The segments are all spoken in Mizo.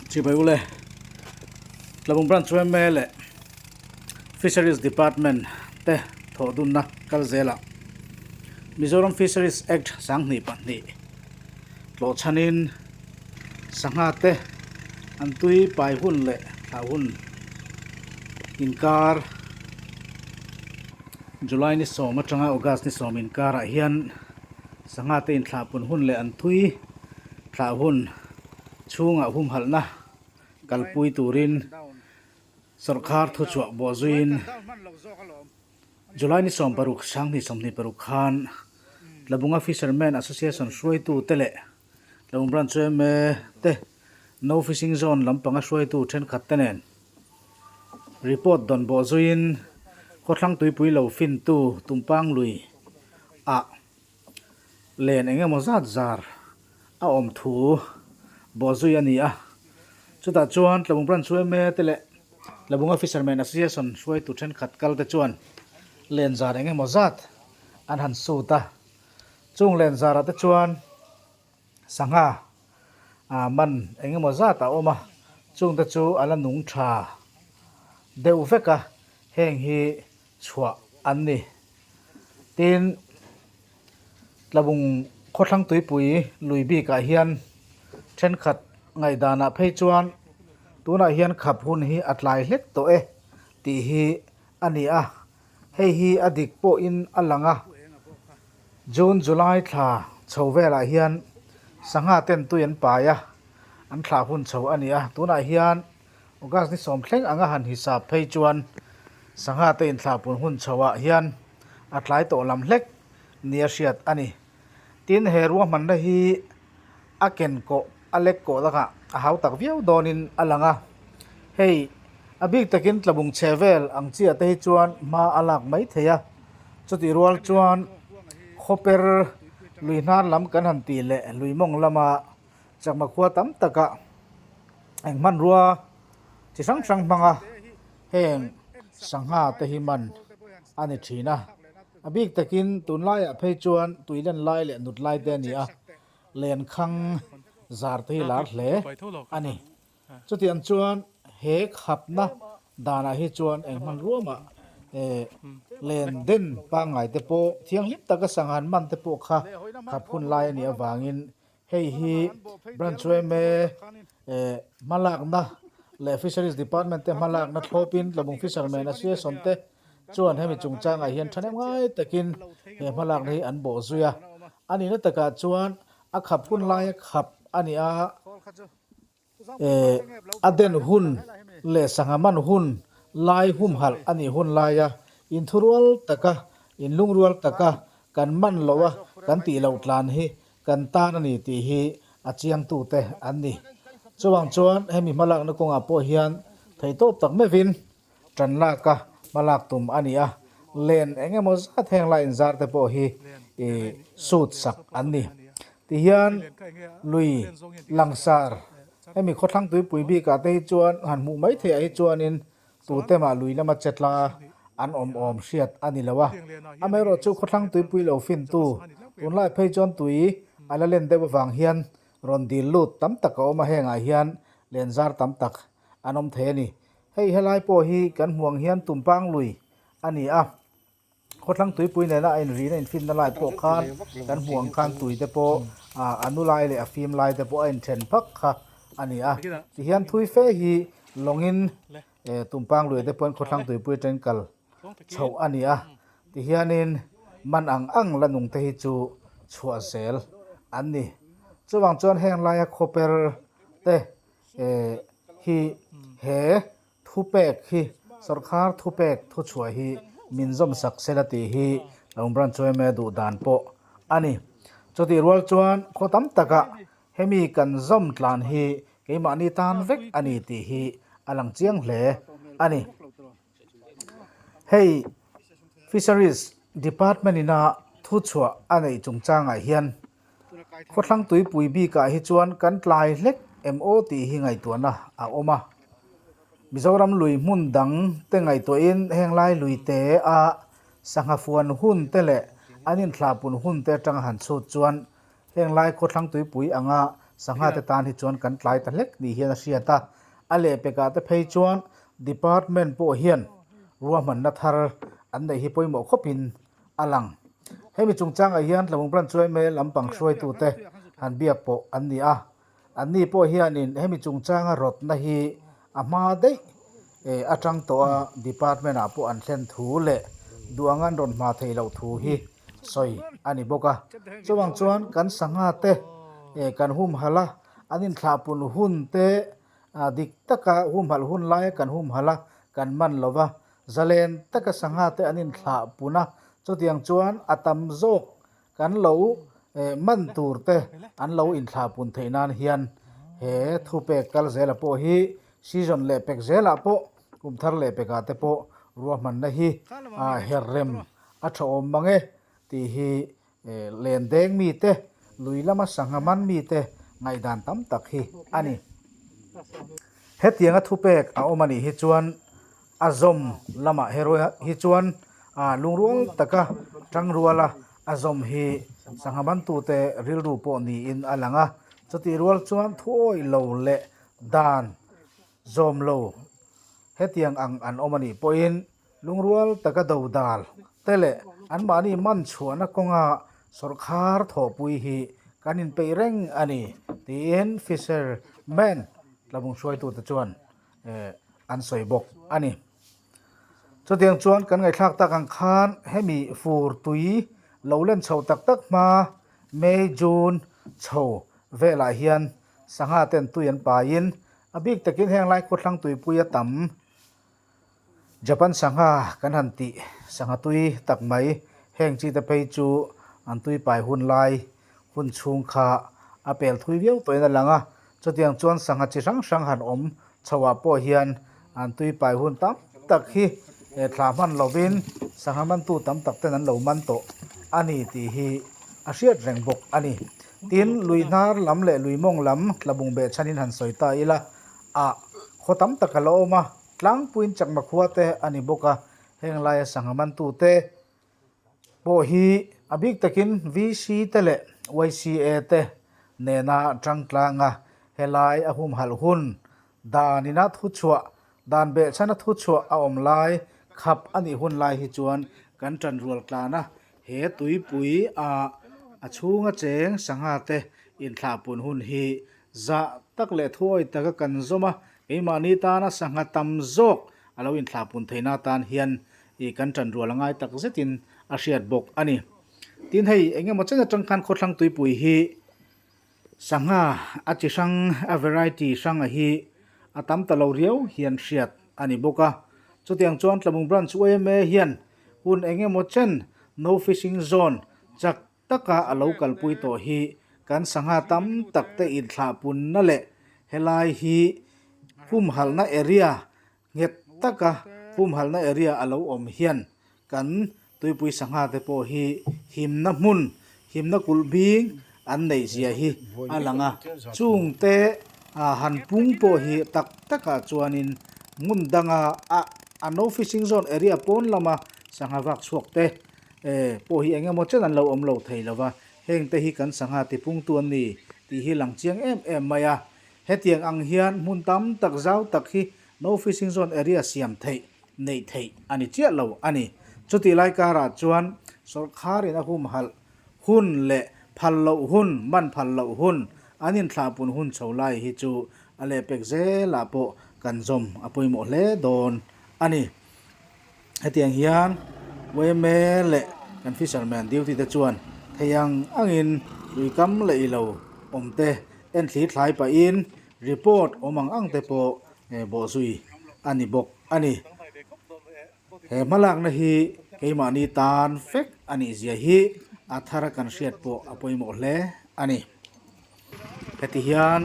Chibai ule Tlabung Branch yma leh Fisheries Department te thawh dunna kal zelah Mizoram Fisheries Act 2002 tlawh chhanin sangha te an tui pai hun leh thlah hun inkar July ni sawm atanga August ni sawm inkarah hian sangha te inthlahpun hun leh an tui thlah hun chhungah humhalhna kalpui turin sawrkar thuchhuah bawh zuiin July ni 16 2026 khan Tlabunga Fishermen Association hruaitute leh Tlabung Branch yma te No Fishing Zone lampanga hruaitu thenkhat te nen report dawn bawh zuiin khawthlang tuipui lo fintu Tumpang lui ah Len eng emaw zat zar a awm thu bawhzui a ni a, chutah chuan Tlabung Branch yma te leh Tlabung Fishermen Association hruaitu thenkhat kal te chuan len zar eng emaw zat an han sut a, chung len zarah te chuan sangha man eng emaw zat a awm a, chung te chu a la nung tha deuh vek a, heng hi chhuah an ni. Tin, Tlabung khawthlang tuipui lui bikah hian thenkhat ngaihdanah phei chuan tunah hian khap hun hi a tlai hlek tawh e tih hi a ni a, hei hi a dik pawhin a lang a. June, July thla chho velah hian sangha ten tui an pai a, an thlah hun chho a ni a, tunah hian August ni sawm thleng anga han hisap phei chuan sangha te inthlahpun hun chhoah hian a tlai tawh lam hlek nia hriat a ni. Tin, he ruahmanna hi a ken kawh a lek kawh lakah a hau tak viau dawnin a lang a. Hei, a bik takin tlabung chhe vel ang chiah te hi chuan hma a lak mai thei a. Chutih rual chuan khawper lui hnar lam kan han tih leh lui mawng lama Chakma khua tam takah eng hmanrua chi hrang hrang hmanga heng sangha te hi man a ni thin a, a bik takin tunlaiah phei chuan tui len lai leh nut lai te a ni a, lenkhang zar te hi lar hle a ni. Chutiang chuan he khapna danah hi chuan eng hmanrua mah len den pangngai te pawh thianghlim taka sangha an man te pawh kha khap hun lai a nih avangin Hei hi Branch yma hmalakna leh Fisheries Department te hmalakna thlawpin Tlabung Fishermen Association te chuan hemi chungchangah hian thahnem ngai takin he hmalakna hi an bawh zui a. A nihna takah chuan a khap hun laia khap a ni a. A den hun leh sangha man hun lai humhalh a nih hun laia inthurual taka, inlungrual taka kan man loh a kan tih loh tlan hi kan tan a ni tih hi a chiangtute an ni. Chuvang chuan hemi hmalakna kawngah pawh hian theihtawp tak meuhin Ṭan laka hmalak tum a ni a, len eng emaw zat heng lai inzar te pawh hi sut sak an ni. Tihian lui langsar hemi khawthlang tuipui bikah te hi chuan han hmuh mai theih ah hi chuanin tute mah lui lama che tla an awm awm hriat a ni lo a. Amaherawhchu khawthlang tuipui lo fintu tunlai phei chuan tui a la len deuh avang hian rawn dil lut tam tak a awm a, hengah hian lenzar tam tak an awm thei a ni. Hei helai pawh hi kan hmuh ang hian Tumpang lui a ni a, khawthlang tuipui nena a inrihna infinna lai pawh khan kan hmuh ang khan tui te pawh a nu lai leh a fim lai te pawh a inthen phak kha a ni a. Tihian thui fe hi lawngin Tumpang lui te pawhin khawthlang tuipui atangin kal chhoh a ni a, tihianin man ang ang la nung te hi chu chhuah zel an ni. Chuvang chuan heng laia khawper te hi he thupek hi sawrkhar thupek thuchhuah hi min zawm sak sela tih hi Lawng Branch yma duh dan pawh a ni. Chutih rual chuan khaw tam takah hemi kan zawm tlan hi keimahni tan vek a ni tih hi a lang chiang hle a ni. Hei Fisheries Department ina thuchhuah a neih chungchangah hian Khawthlang tuipui bikah hi chuan kan tlai hlek em aw tih hi ngaihtuahna a awm a. Mizoram lui hmun dang te ngaihtuahin heng lai lui te a sangha fuan hun te leh an inthlahpun hun te atanga han chhut chuan heng lai khawthlang tuipui anga Sangha te tan hi chuan kan tlai ta hlek ni hian a hriat a, a lehpekah te phei chuan department pawh hian ruahmanna thar an neih hi pawimawh khawpin a lang. Hemi chungchangah hian Tlabung Branch yma lampang hruaitute han biak pawh an ni a, anni pawh hianin hemi chungchanga rawtna hi a hma daih atang tawh a department ah pawh an thlen thu leh duh anga an rawn hma theih loh thu hi sawi a ni bawk a. Chuvang chuan kan sangha te kan humhalh a, an inthlahpun hun te dik taka humhalh hun laia kan humhalh a, kan man lo va, zalen taka sangha te an inthlahpun a, chutiang chuan a tam zawk kan lo man tur te an lo inthlahpun theih nan hian he thupek kal zela pawh hi season leh pek zelah pawh kum thar leh pekah te pawh ruahmanna hi her rem a tha awm mang e tih hi len deng mite lui lama sangha man mite ngaihdan tam tak hi a ni. Hetianga thupek a awm a nih hi chuan a zawm lamah herawih hi chuan lungrual taka tangruala a zawm hi sangha mantute rilru pawh niin a lang a. Chutih rual chuan thuawih lo leh dan zawm lo hetiang ang an awm a nih pawhin Lungrual taka dodal te leh anmahni man chhuahna kawnga sawrkhar thawhpui hi kan inpeih reng a ni, tiin Fisherman tlabung hruaitute chuan an sawi bawk a ni. Chutiang chuan kan ngaihthlak tak ang khan hemi fur tui lo len chho tak tak hma May, June chho velah hian sangha ten tui an paiin a bik takin heng lai khawthlang tuipui a tam. Japan sangha kan han tih sangha tui tak mai heng chi te phei chu an tui pai hun lai hun chhung kha a pel thui viau tawhin a lang a, chutiang chuan sangha chi hrang hrang han awm chhoah pawh hian an tui pai hun tam tak hi thla hman lovin sangha mantu tam tak ten an lo man tawh a ni tih hi a hriat reng bawk a ni. Tin, lui hnar lam leh lui mawng lam tlabung behchhanin han sawi ta ila ah khaw tam tak a la awm a, tlangpuiin chakma khua te a ni bawk a, heng laia sangha mantute pawh hi a bik takin VC te leh YCA te nena tangtlanga helai a humhalh hun danina thuchhuah dan behchhana thuchhuah a awm lai khap a nih hun lai hi chuan kan tanrual tlan a, he tuipui ah a chhunga cheng sangha te inthlahpun hun hi Zah tak leh thuawi taka kan zawm a, keimahni tana sangha tam zawk a lo inthlahpun theihna atan hian ih kan ṭan rual a ngai tak zetin a hriat bawk a ni. Tin hei eng emaw chen aṭang khan khawthlang tuipui hi sangha a chi hrang a variety hranga hi a tam ta lo riau hian hriat a ni bawk a. Chutiang chuan Tlabung Branch yma hian hun eng emaw chen No Fishing Zone chak taka a lo kalpui tawh hi kan sangha tam tak te inthlahpunna leh helai hi humhalhna area nghet taka humhalhna area a lo awm hian kan tuipui sangha te pawh hi himna hmun himna kulh bing an neih zia hi a lang a, chung te han pung pawh hi tak takah chuanin hmun danga a no fishing zone area pawn lama sangha vak chhuak te E, pawh hi eng emaw chen an lo awm lo thei lo va, heng te hi kan sangha tipungtu an ni tih hi lang chiang em em mai a. Hetiang ang hian hmun tam tak zau tak hi No Fishing Zone area siam theih, neih theih a ni chiah lo a ni. Chutih lai karah chuan sawrkharin a humhalh hun leh phal loh hun, man phal loh hun, an inthlahpun hun chho lai hi chu a lehpek zelah pawh kan zawm a pawimawh hle dawn a ni. Hetiang hian yma leh kan fisherman duty te chuan thei ang angin lui kam leh ilo awm te en thli thlai pahin report awm ang ang te pawh bawhzui a ni bawk a ni. He hmalakna hi keimahni tan fek a nih zia hi a thar a kan hriat pawh a pawimawh hle a ni. Heti hian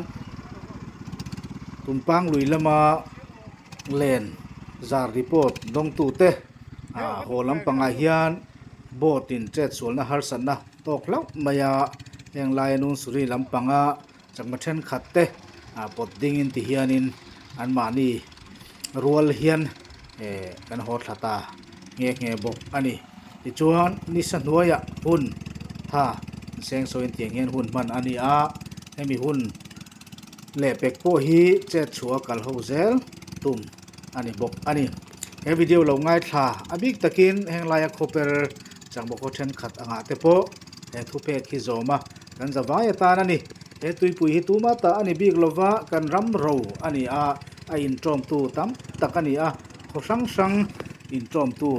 Tumpang lui lama len zar report dawngtute haw lampangah hian boat in chetsualna harsatna tawk hlauh mai a, heng laia Nunsuri lampanga chakma thenkhat te pawt dingin ti hianin anmahni rual hian kan haw thla ta nghe nghe bawk a ni. Tichuan nisa hnuaiah hun tha seng sawiin tiang hian hun hman a ni a, hemi hun. Lehpek pawh hi chet chhuah a kal ho zel tum a ni bawk a ni. He video lo ngaithla a bik takin heng laia khawper changbaw khaw thenkhat angah te pawh he thupek hi zawm a kan za vai atan a ni. He tuipui hi tuma ta a ni bik lova kan ram ro a ni a, a intawmtu tam tak a ni a, khaw hrang hrang intawmtu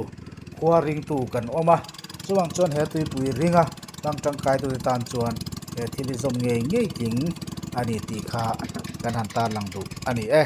khua ringtu kan awm a. Chuvang chuan he tuipui ringa hmang tangkaitute tan chuan he thil hi zawm ngei ngei tling a ni tih kha kan han tarlang duh a ni e.